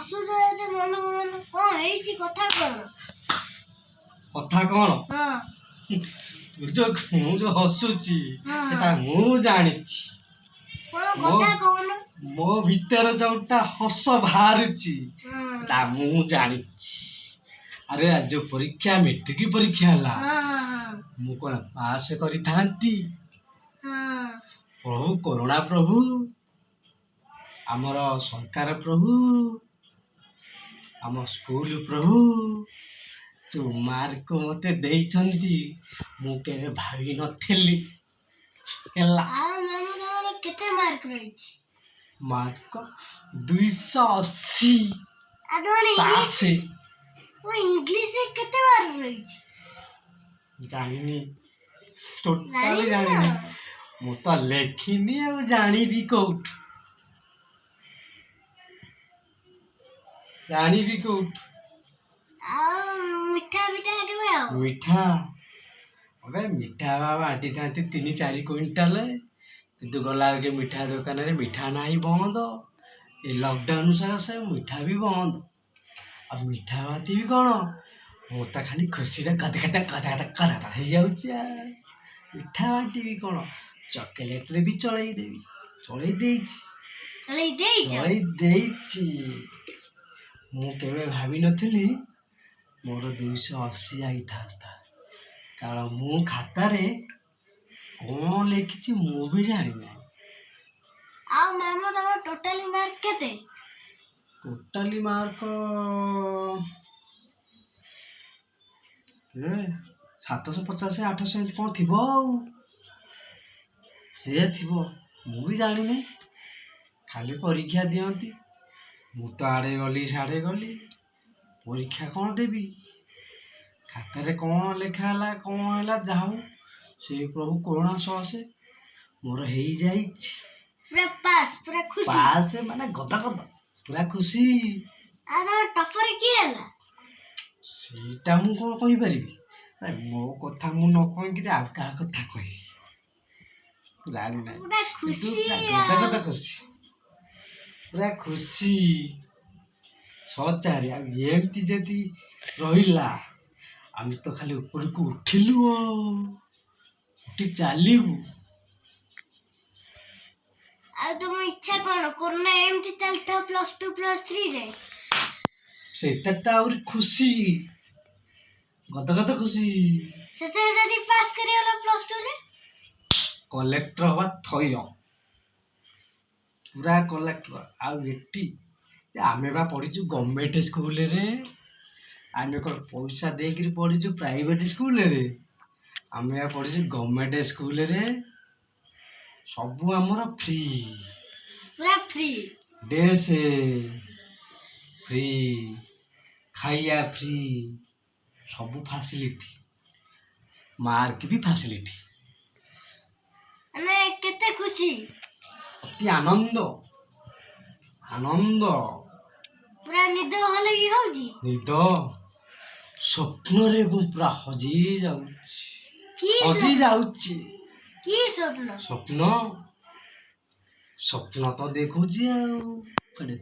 ହସୁଛ ଏତେ ମନକୁ ମନ, କଣ ହେଇଛି? କଥା କଣ? କଥା କଣ? ହଁ। ତୁ ଯୋଉ, ମୁଁ ଯୋଉ ହସୁଛି, ସେଟା ମୁଁ ଜାଣିଛି। କଣ କଥା କହୁନ? ମୋ ଭିତରେ ଯୋଉଟା ହସ ବାହାରୁଛି, ସେଟା ମୁଁ ଜାଣିଛି। ଆରେ, ଆଜି ଯୋଉ ପରୀକ୍ଷା, ମେଟ୍ରିକ ପରୀକ୍ଷା ହେଲା, ହଁ ହଁ ହଁ ମୁଁ କଣ ପାସ୍ କରିଥାନ୍ତି? ପ୍ରଭୁ କରୁଣା, ପ୍ରଭୁ ଆମର ସରକାର, ପ୍ରଭୁ ଆମ ସ୍କୁଲ, ପ୍ରଭୁ ଯୋଉ ମାର୍କ ମତେ ଦେଇଛନ୍ତି, ମୁଁ କେବେ ଭାବି ନଥିଲି ହେଲା। ଆଉ ମାମୁଁ, ତମର କେତେ ମାର୍କ ରହିଛି? ମାର୍କ 280। ଆଉ ତମର ଇଂଲିଶ ପାସ୍। ଓ, ଇଂଲିଶରେ କେତେ ମାର୍କ ରହିଛି? ଜାଣିନି ଟୋଟାଲି। ଜାଣିନ? ଜାଣିନି, ମୁଁ ତ ଲେଖିନି, ଆଉ ଜାଣିବି କୋଉଠୁ? ଜାଣିବି କୋଉଠୁ? ଆଉ ମିଠା ପିଠା କେବେ ଆଉ? ମିଠା, ଏବେ ମିଠା ବା ବାଣ୍ଟିଥାନ୍ତି 3-4 କୁଇଣ୍ଟାଲ, କିନ୍ତୁ ଗଲାବେଳକୁ ମିଠା ଦୋକାନରେ ମିଠା ନାହିଁ, ବନ୍ଦ। ଏ ଲକଡାଉନ ସକାଶେ ମିଠା ବି ବନ୍ଦ। ଆଉ ମିଠା ବାଣ୍ଟିବି କ'ଣ? ମୁଁ ତ ଖାଲି ଖୁସିରେ ଗଦ ଗଦ ଗଦ ଗଦ ଗଦ ଗଦ ହେଇଯାଉଛି। ଆଉ ମିଠା ବାଣ୍ଟିବି କ'ଣ? ଚକୋଲେଟରେ ବି ଚଳେଇ ଦେବି, ଚଳେଇ ଦେଇଛି। ଚଳେଇ ଦେଇଛ? ଚଳେଇ ଦେଇଛି। ମୁଁ କେବେ ଭାବିନଥିଲି ମୋର 280 ଆଇଥାନ୍ତା, କାରଣ ମୁଁ ଖାତାରେ କ'ଣ ଲେଖିଛି ମୁଁ ବି ଜାଣିନାହିଁ। ଆଉ ମାମୁଁ, ତମର ଟୋଟାଲି ମାର୍କ କେତେ? ଟୋଟାଲି ମାର୍କ କେତେ, 750, 800 ଏମିତି କ'ଣ ଥିବ, ଆଉ ସେ ଥିବ, ମୁଁ ବି ଜାଣିନି। ଖାଲି ପରୀକ୍ଷା ଦିଅନ୍ତି, ମୁଁ ତ ଆଡ଼େ ଗଲି ସାଡ଼େ ଗଲି, ପରୀକ୍ଷା କ'ଣ ଦେବି? ଖାତାରେ କ'ଣ ଲେଖା ହେଲା, କ'ଣ ହେଲା, ଯାହା ହଉ, ସେ ପ୍ରଭୁ କରୁଣା ସହସେ ମୋର ହେଇଯାଇଛି। ପୁରା ପାସ୍, ପୁରା ଖୁସି? ପାସ୍ ମାନେ ଗଦ ଗଦ, ପୁରା ଖୁସି। ଆଉ ତମର ଟପର କିଏ ହେଲା? ସେଇଟା ମୁଁ କ'ଣ କହିପାରିବି? ନାଇଁ, ମୋ କଥା ମୁଁ ନ କହିକିରି ଆଉ କାହା କଥା କହିବି, ଜାଣିନାହିଁ। ପୁରା କିନ୍ତୁ ଖୁସି। ପୁରା ଗଦ ଗଦ ଖୁସି, ପୁରା ଖୁସି, ଛଅ ଚାରି। ଆଉ ଏମିତି ଯଦି ରହିଲା, ଆମେ ତ ଖାଲି ଉପରକୁ ଉଠିଲୁ ଆଉ ଉଠି ଚାଲିବୁ। ଆଉ ତମ ଇଚ୍ଛା କଣ, କରୋନା ଏମିତି ଚାଲିଥାଉ +2 +3 ଯାଏ? ସେଇଟା ତ ଆହୁରି ଖୁସି, ଗଦ ଗଦ ଖୁସି। ସେଥିରେ ଯଦି ପାସ୍ କରିଗଲ +2 ରେ? କଲେକ୍ଟର ହବା ଥୟ, ପୁରା କଲେକ୍ଟର। ଆଉ ଏଠି ଆମେ ବା ପଢ଼ିଛୁ ଗଭର୍ଣ୍ଣମେଣ୍ଟ ସ୍କୁଲରେ, ଆମେ କ'ଣ ପଇସା ଦେଇକିରି ପଢ଼ିଛୁ ପ୍ରାଇଭେଟ ସ୍କୁଲରେ? ଆମେ ବା ପଢ଼ିଛୁ ଗଭର୍ଣ୍ଣମେଣ୍ଟ ସ୍କୁଲରେ, ସବୁ ଆମର ଫ୍ରି। ପୁରା ଫ୍ରି? ଡ୍ରେସ୍ ଫ୍ରି, ଖାଇବା ଫ୍ରି, ସବୁ ଫାସିଲିଟି, ମାର୍କ ବି ଫାସିଲିଟି। ମାନେ କେତେ ଖୁସି? ଅତି ଆନନ୍ଦ, ଆନନ୍ଦ। ପୁରା ନିଦ ଭଲ କି ହଉଛି? ନିଦ, ସ୍ୱପ୍ନରେ ମୁଁ ପୁରା ହଜି ଯାଉଛି। କି ହଜି ସ୍ୱପ୍ନ? ଯାଉଛି। କି ସ୍ୱପ୍ନ? ସ୍ୱପ୍ନ, ସ୍ୱପ୍ନ ତ ଦେଖୁଛି ଆଉ ଗୋଟେ